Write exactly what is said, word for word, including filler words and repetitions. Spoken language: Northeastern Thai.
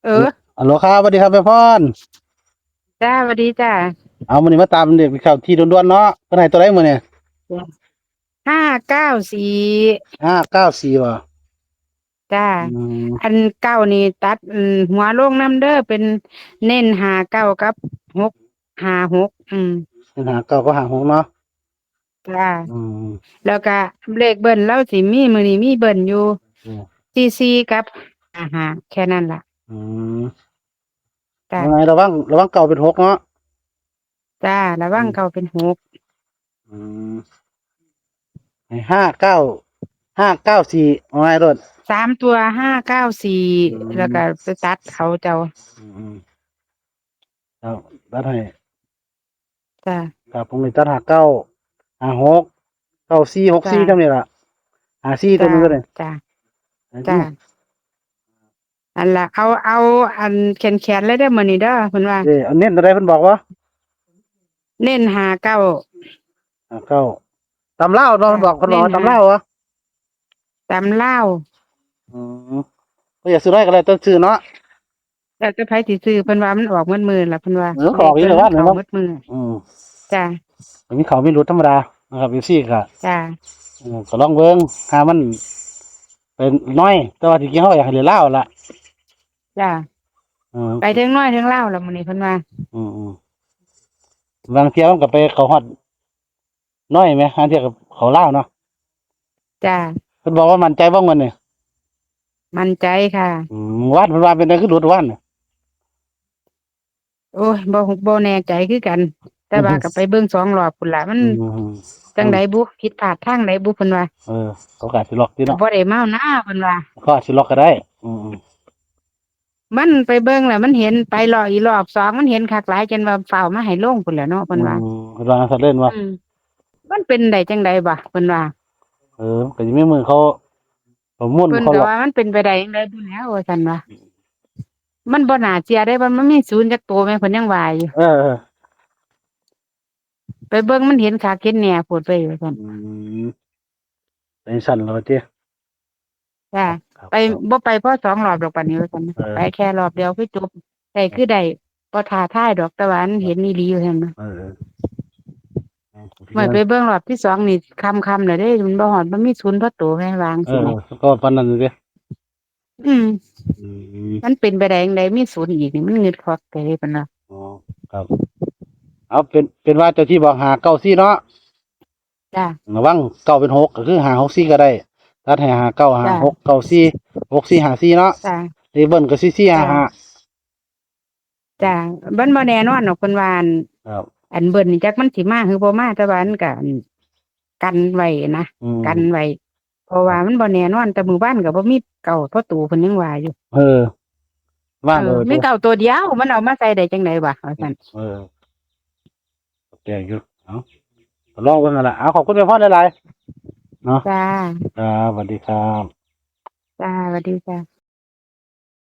เออ ฮัลโหลครับ สวัสดีครับแม่พร จ้า สวัสดีจ้า เอา มื้อนี้มาตามเลขแม่เฒ่าที่ด่วนๆเนาะ เพิ่นให้ตัวใดมื้อนี้ ห้าเก้าสี่ ห้าเก้าสี่ บ่ จ้า อืม อันเก้านี่ตัด อืม หัวลงนำเด้อ เป็นเน้นห้าเก้ากับหกห้าหก อืม เน้นห้าเก้ากับห้าหกเนาะ จ้า อืม แล้วก็เลขเบิ้ลลาวสิมี มื้อนี้มีเบิ้ลอยู่ อืม สี่สี่ กับ ห้าห้า แค่นั้นล่ะ อืม จ้า ว่าไง ระวัง ระวังเก้าเป็นหกเนาะ จ้า ระวัง อืม เก้าเป็นหก อืม ให้ ห้าเก้า ห้าเก้าสี่ เอาไงโลด สามตัว ห้าเก้าสี่ อืม แล้วก็ไปตัดเอาเจ้า อืม อืม เอา ตัดให้ จ้า ครับ ผมเลยตัด ห้าเก้า ห้าหก เก้าสี่ หกสี่ จ้า จำนี่ล่ะ ห้าสี่ ตัวหนึ่งก็ได้ จ้า จ้า อันละ เอา เอาอันแขนๆเลยเด้อมื้อนี้เด้อ เพิ่นว่า เอ้ย เอาเน้นตัวใดเพิ่นบอกวะ เน้น ห้าเก้า ห้าเก้า ตำลาวเนาะ จ้า เพิ่นบอก เพิ่นบอกว่า เน้นห้า ตำลาววะ ตำลาว อืม ก็อยากซื้อน้อยก็ได้ ต้องซื้อเนาะ แล้วแต่ไผสิซื้อ เพิ่นว่ามันออกหมดมื้อล่ะ เพิ่นว่า เออ ออกอยู่แล้ว เลขเพิ่น ว่า เข้าหมดมื้อ อืม จ้า มีเข้ามีหลุดธรรมดานะครับ เอฟซี ก็ จ้า เออ ก็ลองเบิ่ง ถ้ามันเป็นน้อย แต่ว่าที่จริงเฮาอยากให้เหลือลาวล่ะ จ้า เออ ไปถึงน้อยถึงลาวล่ะมื้อนี้เพิ่นว่า อืม อืม บางเที่ยมันก็ไปเข้าฮอดน้อยแหม บางเที่ยก็เข้าลาวเนาะ จ้า เพิ่นบอกว่ามั่นใจบ่งวดนี้ มั่นใจค่ะ อืม วาดเพิ่นว่าเป็นไงคือหลุดวาดน่ะ โอ้ย บ่ บ่แน่ใจคือกัน แต่ว่า อืม ก็ไปเบิ่งสองรอบพุ้นล่ะ มัน อืม จั่งใดบุ ผิดพลาดทางใดบุเพิ่นว่า เออ เขาก็อาจสิล็อกติเนาะ บ่ได้เมานะเพิ่นว่า เขาอาจสิล็อกก็ได้ อืม อืม มันไปเบิ่งแล้วมันเห็นไปรอบอีกรอบสอง มันเห็นคักหลายจนว่าฟ้าวมาให้ลงพุ้นแหล้วเนาะ เพิ่นว่า อืม เพิ่นว่าซั่นเล่นว่า อืม มันเป็นได้จั่งใดบ่เพิ่นว่า เออ ก็สิมีมื้อเขาประมูล เพิ่น เขา ก็ว่ามันเป็นไปได้จั่งใดพุ้นแหล้ว ว่าซั่นว่า มันบ่น่าเชื่อเด้ ว่ามันมีศูนย์จักตัวแหม เพิ่นยังว่าอยู่ เออ เออ ไปเบิ่งมันเห็นคักเห็นแน่โพดไป ว่าซั่น อืม เป็นซั่นแล้วติ จ้า ครับ ไป ครับ บ่ไปพอสองรอบดอกปานนี้ ว่าซั่น เออ ไปแค่รอบเดียวคือจบ ได้คือได้ บ่ท้าทายดอก แต่ว่ามันเห็นอีหลีอยู่หั่นนะ เออ เออ เมื่อไปเบิ่งรอบที่สองนี่ค่ำๆแล้วเด้ มันบ่ฮอด มันมีศูนย์พอโตแหม ว่าจั่งซี้แหม เออ ก็ปานนั้นอยู่เด้ อืม อืม มันเป็นไปได้จั่งใดมีศูนย์อีกนี่ มันงึดคักแท้เพิ่นว่า อ๋อ ครับ เอา เป็น เป็นว่าเจ้าที่บอกห้าเก้าสี่เนาะ จ้า ระวังเก้าเป็นหก ก็คือห้าหกสี่ก็ได้ ตัดให้ห้าเก้า จ้า ห้าหก เก้าสี่ หกสี่ ห้าสี่เนาะ จ้า เลขเบิ้ลก็สี่สี่ จ้า ห้าห้า จ้า มันบ่แน่นอนดอกเพิ่นว่า อัน ครับ อันเบิ้ลนี่จักมันสิมาหรือบ่มา แต่ว่ามันก็ อัน กันไว้นะ อืม กันไว้ เพราะว่ามันบ่แน่นอน แต่มื้อวานก็บ่มีเก้าพอโตเพิ่นยังว่าอยู่ เออ ว่าง เออ เออ มีเก้าตัวเดียว มันเอามาใส่ได้จั่งใดวะ ว่าซั่น เออ แปลกอยู่ เอ้า ก็ลองเบิ่งหั่นล่ะ เอา ขอบคุณแม่พรหลายๆ เนาะ จ้า ครับ สวัสดีครับ จ้า สวัสดีจ้า